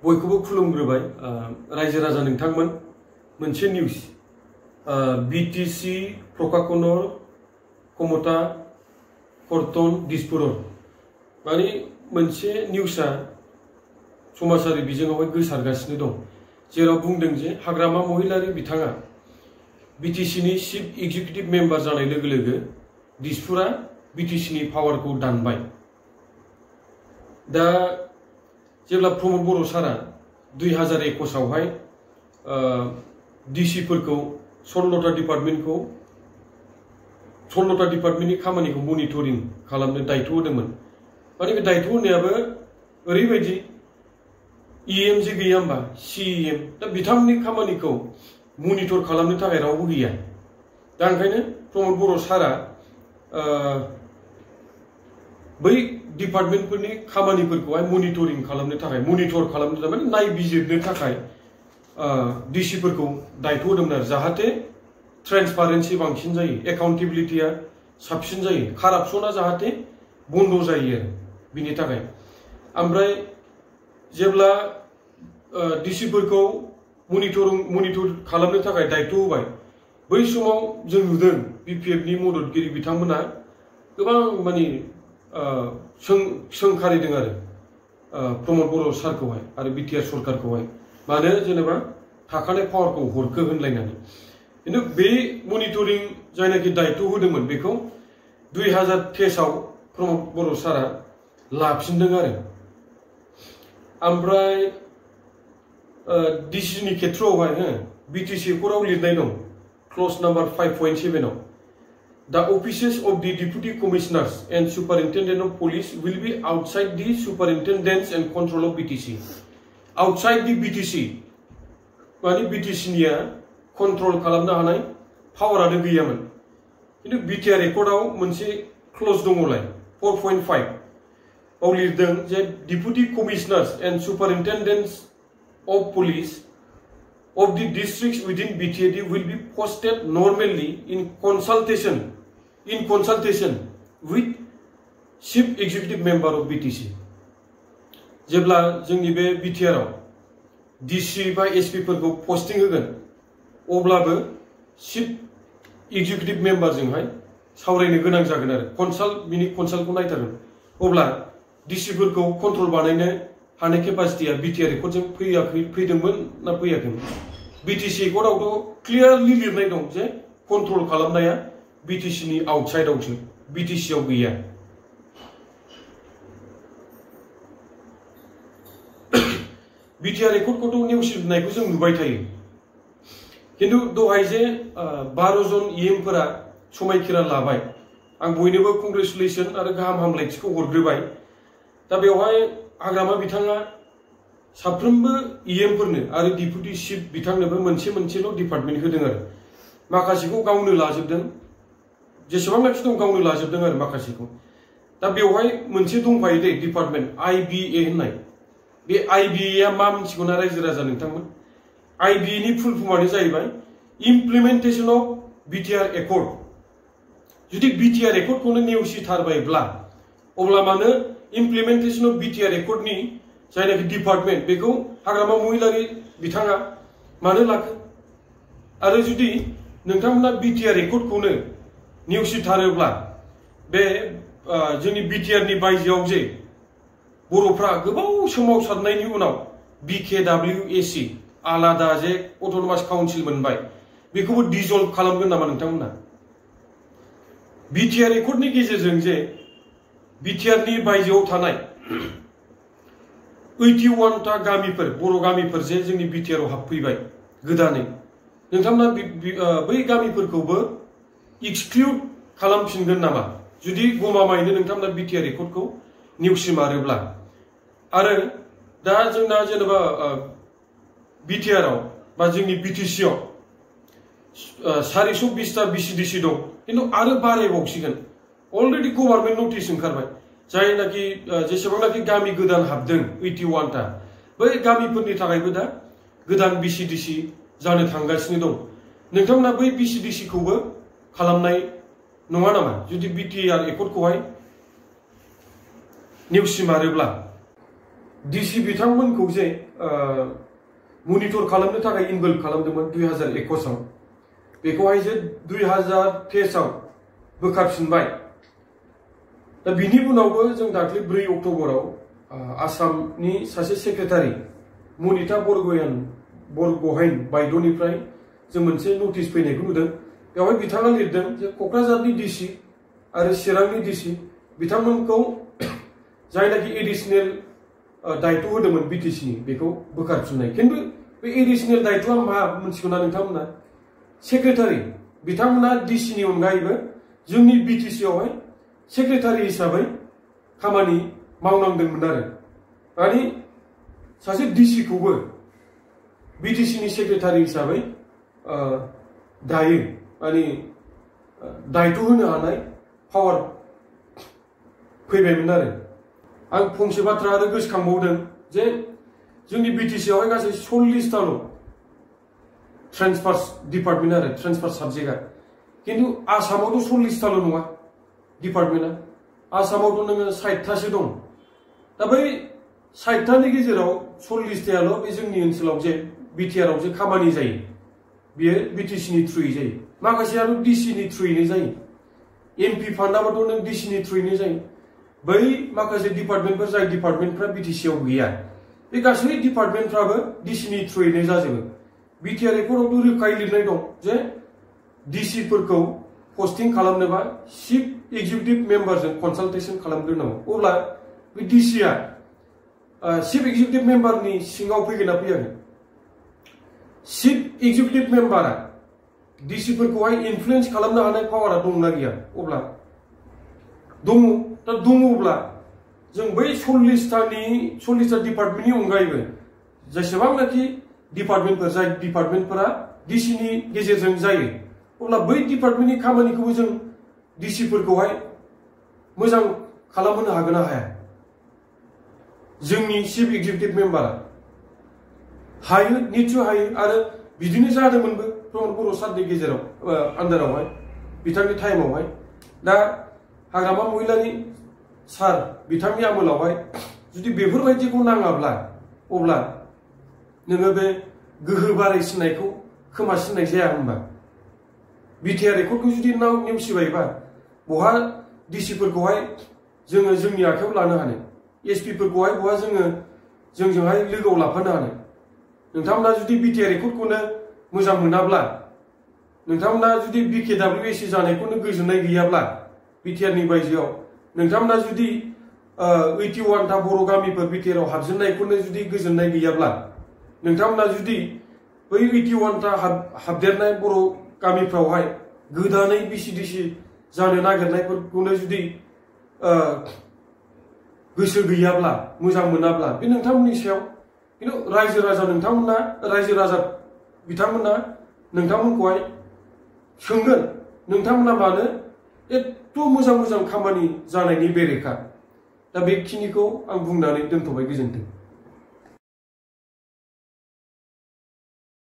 बयखौबो खुलुमग्रोबाय रायजो राजा नोंथांमोन मोनसे निउज बीटीसी प्रकाशनर कमता कर्तन दिसपुरर माने मोनसे निउजआ समाजारि बिजोङावहाय गोसारगासिनो दं जेराव बुंदों जे हाग्रामा महिलारी बिथाङा बीटीसी नि चीफ एक्जिक्यूटिव मेम्बार जानाय लोगो लोगो दिसपुरा बीटीसी नि पावारखौ दानबाय। दा जेब्ला प्रमद बर' सारा 2021 आवहाय डीसी फोरखौ 16टा डिपार्टमेन्टनि खामानिखौ मनिटरिं खालामनो दायित्व होदोंमोन। माने बे दायित्व होनायाबो ओरैबायदि EM जे गैया होमबा CEM दा बिथांनि खामानिखौ मनिटर खालामनो थाखाय रावबो गैया। दा ओंखायनो प्रमद बर' सारा बै डिपार्टमेन्टफोरनि खामानिफोरखौहाय मनिटरिं खालामनो थाखाय माने नायबिजिरनो थाखाय डीसी फोरखौ दायित्व होदोंमोन आरो जाहाथे ट्रेन्सपारेन्सि बांसिन जायो, एकाउन्टेबिलिटिया साबसिन जायो, कारापसना जाहाथे बन्द जायो आरो बिनि थाखाय। ओमफ्राय जेब्ला डीसी फोरखौ मनिटर खालामनो थाखाय दायित्व होबाय बै समाव जों नुदों BPF नि मददगिरि बिथांमोना गोबां माने सोंखारिदों आरो प्रमद बर' सारखौहाय आरो BTR सरकारखौहाय मानो जेनेबा थाखानाय पावारखौ हरखो होनलायनानै। किन्तु बे मनिटरिं जायनाखि दायित्व होदोंमोन बेखौ 2023 आव प्रमद बर' सारा लाफिनदों आरो। ओमफ्राय डीसी नि खेत्रआवहाय BTC एकर्डआव लिरनाय दं क्लज नम्बर 5.7 आव The offices of the Deputy Commissioners and Superintendent of Police will be outside the Superintendence and Control of BTC. Outside the BTC माने BTC निया कंट्रोल खालामनो हानाय पावारानो गैयामोन। किन्तु BTR एकर्डआव मोनसे क्लज दङलाय 4.5 आव लिरदों जे Deputy Commissioners and Superintendents of Police of the districts within BTAD will be posted normally in consultation with Chief Executive Member of BTC. जेब्ला जोंनि बे BTR आव DC बा SP फोरखौ पोस्टिं होगोन अब्लाबो Chief Executive Member जोंहाय सावरायनो गोनां जागोन आरो बिनि कनसाल्टखौ नायथारगोन। अब्ला DC फोरखौ कन्ट्रोल बानायनो हानाय केपासिटिया BTR एकर्डजों फैदोंमोन ना फैयाखैमोन? BTC एकर्डआवथ' क्लियारलि लिरनाय दं जे कन्ट्रोल खालामनाया BTC नि आउटसाइडआवसो, BTC आव गैया। BTR एकर्डखौथ' नेवसिनायखौ जों नुबाय थायो। किन्तु दहाय जे 12 जन EM फोरा समायखिरा लाबाय आं बयनोबो कंग्रेचुलेसन आरो गाहाम हामलायथिखौ हरग्रोबाय। दा बेवहाय हाग्रामा बिथाङा साफ्रोमबो EM फोरनो आरो डिपुटि चिफ बिथांनोबो मोनसेल' डिपार्टमेन्ट होदों आरो माखासेखौ गावनो लाजोबदों, जेसेबांनाखि दं गावनो लाजोबदों आरो माखासेखौ। दा बेवहाय मोनसे दंफायो दे डिपार्टमेन्ट IBA होननाय। बे IBA आ मा मिथिगौना रायजो राजा नोंथांमोन? IBA नि फुल फर्मानो जाहैबाय इमप्लिमेन्टेसन अफ BTR एकर्ड। जुदि BTR एकर्डखौनो नेवसिथारबायब्ला अब्ला मानो इमप्लिमेन्टेसन अफ BTR एकर्डनि जायनाखि डिपार्टमेन्ट बेखौ हाग्रामा महिलारी बिथाङा मानो लाखो? आरो जुदि नोंथांमोना BTR एकर्डखौनो नेवसिथारोब्ला बे जोंनि BTR नि बायजोआव जे बर'फ्रा गोबाव सोमावसारनायनि उनाव BKWAC आलादा जे अट'नमास काउन्सिल मोनबाय बेखौबो डिजल्भ खालामगोन नामा नोंथांमोना? BTR एकर्डनि गेजेरजों जे BTR नि बायजोआव थानाय 81टा गामिफोर बर' गामिफोर जे जोंनि BTR आव हाबफैबाय गोदानै, नोंथांमोना बै गामिफोरखौबो एक्सक्लुड खालामफिनगोन नामा जुदि गमामायैनो नोंथांमोना BTR एकर्डखौ नेवसिमारोब्ला? आरो दा जोंना जेनेबा BTR आव बा जोंनि BTC आव 420टा BCDC दं, किन्तु आरो बारायबावसिगोन। अलरेडि गभर्नमेन्ट नटिस ओंखारबाय जायनाखि जेसेबांनाखि गामि गोदान हाबदों 81टा बै गामिफोरनि थाखायबो दा गोदान BCDC जानो थांगासिनो दं। नोंथांमोना बै BCDC खौबो खालामनाय नङा नामा जुदि BTR एकर्डखौहाय नेवसिमारोब्ला? डिसि बिथांमोनखौ जे मनिटर खालामनो थाखाय इनभल्व खालामदोंमोन 2021 आव बेखौहाय जे 2023 आव बोखारफिनबाय दा बिनि उनावबो जों दाख्लै 4 अक्ट'बराव आसामनि सासे सेक्रेटारि मनिता बरग'हाइन बायद'निफ्राय जों मोनसे नटिस फैनायखौ नुदों बेवहाय बिथाङा लिरदों जे क'क्राझारनि डिसि आरो चिरांनि डिसि बिथांमोनखौ जायनाखि एडिशनेल दायित्व होदोंमोन बिटिसिनि बेखौ बोखारफिननाय खिन्थु बे एडिशनेल दायित्वआ मा मोनथिगौना नोंथांमोना सेक्रेटारि बिथांमोना डिसिनि अनगायैबो जोंनि बिटिसि आवहाय सेक्रेटारि हिसाबै खामानि मावनांदोंमोन आरो माने सासे डिसि खौबो बिटिसिनि सेक्रेटारि हिसाबै दायो माने दायित्व होनो हानाय पावार फैबायमोन आरो आं फंसे बाथ्रा आरो गोसोखांबावदों जे जोंनि बिटिसि आवहाय गासै 40टाल' ट्रेन्सफार डिपार्टमेन्ट आरो ट्रेन्सफार साबजेक्टआ किन्तु आसामावथ' 40टाल' नङा डिपार्टमेन्टआ आसामावथ' नोङो 60टासो दं दा बै 60टानि गेजेराव 40टायाल' बे जोंनि ओनसोलाव जे बिटिआर आव जे खामानि जायो बियो बिटिसिनि थ्रुयै जायो माखासेयाथ' डिसिनि थ्रुयैनो जायो एमपि फान्डाबाथ' नों डिसिनि थ्रुयैनो जायो बै माखासे डिपार्टमेन्टफोर जाय डिपार्टमेन्टफ्रा बिटिसि आव गैया बे गासै डिपार्टमेन्टफ्राबो डिसिनि थ्रुयैनो जाजोबो बिटिआर रेकर्डआवथ' रोखायै लिरनाय दं जे डिसिफोरखौ पस्टिं खालामनोबा चिफ एक्जिकिउटिभ मेम्बारजों कनसालटेसन खालामग्रोनांगौ अब्ला बे डिसिआ चिफ एक्जिकिउटिभ मेम्बारनि सिङाव फैगोन ना फैयाखै चिफ एक्जिकिउटिभ मेम्बारा डिसिफोरखौहाय इनफ्लुएन्स खालामनो हानाय पावारा दंना गैया अब्ला दङ दा दङब्ला जों बै 40टा डिपार्टमेन्टनि अनगायैबो जेसेबांनाखि डिपार्टमेन्टफोर जाय डिपार्टमेन्टफोरा डिसिनि गेजेरजों जायो अब्ला बै डिपार्टमेन्टनि खामानिखौबो जों डिसिफोरखौहाय मोजां खालामहोनो हागोन ना हाया जोंनि चिफ एक्जिकिउटिभ मेम्बारा हायो निश्चय हायो आरो बिदिनो जादोंमोनबो प्रमद बर' सारनि गेजेराव आन्दारावहाय बिथांनि टाइमावहाय दा हाग्रामा महिलारि सार बिथांनि आमोलावहाय जुदि बेफोरबायदिखौ नाङाब्ला अब्ला नोङो बे गोहो बारायसिननायखौ खोमासिननाय जाया होनबा बिटिआर रेकर्डखौ जुदि नेवसिबायबा बहा डिसिफोरखौहाय जोङो जोंनि आखायाव लानो हानो एसपिफोरखौहाय बहा जोंजोंहाय लोगोआव लाफानो हानो नोंथांमोना जुदि बिटिआर रेकर्डखौनो मोजां मोनाब्ला नोंथांमोना जुदि बिकेडब्लिउएसि जानायखौनो गोजोननाय गैयाब्ला बिटिआरनि बायजोआव नोंथांमोना जुदि 81टा बर' गामिफोर बिटिआरआव हाबजेननायखौनो जुदि गोजोननाय गैयाब्ला नोंथांमोना जुदि बै 81टा हाबदेरनाय बर' गामिफ्रावहाय गोदानै बिसि जानो नागिरनायफोरखौनो जुदि गोसो गैयाब्ला मोजां मोनाब्ला बे नोंथांमोननि सायाव किन्तु रायजो राजा बिथांमोना नोंथांमोनखौहाय सोंगोन नोंथांमोना मानो एथ' मोजां खामानि जानायनि बेरेखा दा बेखिनिखौ आं बुंनानै दोनथ'बाय गोजोन्थों।